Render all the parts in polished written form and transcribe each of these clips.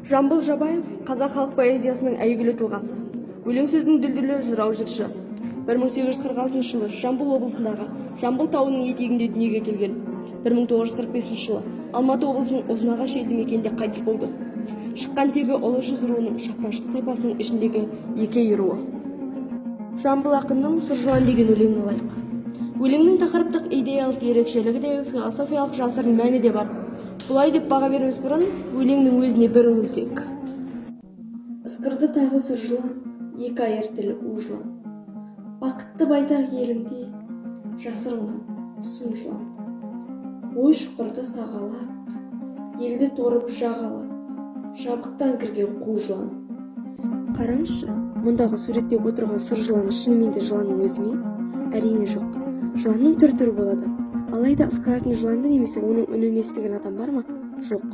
Жамбыл Жабаев – қазақ халық поэзиясының әйгілі тұлғасы, өлең сөздің дүлдүлі, жырау, жыршы. 1846 жылы Жамбыл облысындағы Жамбыл тауының етегінде дүниеге келген. 1945 жылы Алматы облысының Ұзынағаш елді мекенінде қайтыс болды. Шыққан тегі Ұлы жүз руының шапырашты тайпасының ішіндегі Екей руы. Жамбыл ақынның «Сұр жылан» деген өлеңін алайық. Өлеңнің тақырыптық, идеялық ерекшелігі де, философиялық жасырын мәні де бар. Бұлай деп баға бермес бұрын өлеңнің өзіне бір үңілсек. Ысқырды тағы сұр жылан, екі айыр тілі у жылан. Бақытты байтақ елімде жасырынған сұм жылан. Ой шұқырды сағалап, елді торып жағалап, жабықтан кірген қу жылан. Қараңызшы, мұндағы суретте отырған сұр жылан шынымен де жыланның өзі ме? Әрине, жоқ. Жыланның түр түрі болады. Алайда ысқыратын жыланды немесе оның үнін естіген адам бар ма? Жоқ.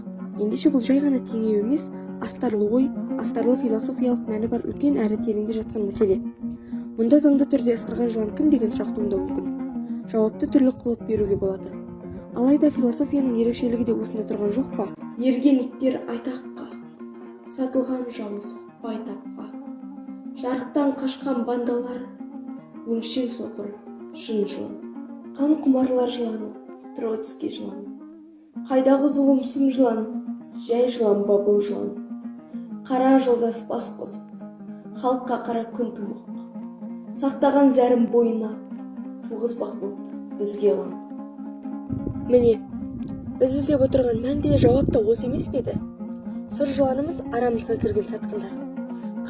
Ендеше, бұл жай ғана теңеу емес, астарлы ой, астарлы философиялық мәні бар үлкен әрі тереңде жатқан мәселе. Мұнда заңды түрде ысқырған жылан кім деген сұрақ туындауы мүмкін. Жауапты түрлі қылып беруге болады. Алайда философияның ерекшелігі де осында тұрған жоқ па? Ерген иттер айтаққа, сатылған жауыз бай тапқа, жарықтан қашқан бандалар, өңшең соқыр жын жылан, қан құмарлар жыланы, Троцкий жыланы. Қайдағы зұлым сұм жылан, жай жылан ба бұл жылан? Қара жолдас бас қосып, халыққа қара күн тумақ. Сақтаған зәрін бойына, туғызбақ болып бізге лаң. Міне, біз іздеп отырған мән де, жауап та осы емес пе еді? Сұр жыланымыз – арамызға кірген сатқындар,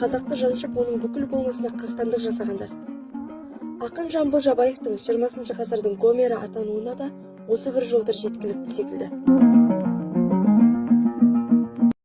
қазақты жаншып, оның бүкіл болмысына қастандық жасағандар. Ақын Жамбыл Жабаевтың 20-ғасырдың Гомері атануына да осы бір жолдар жеткілікті секілді.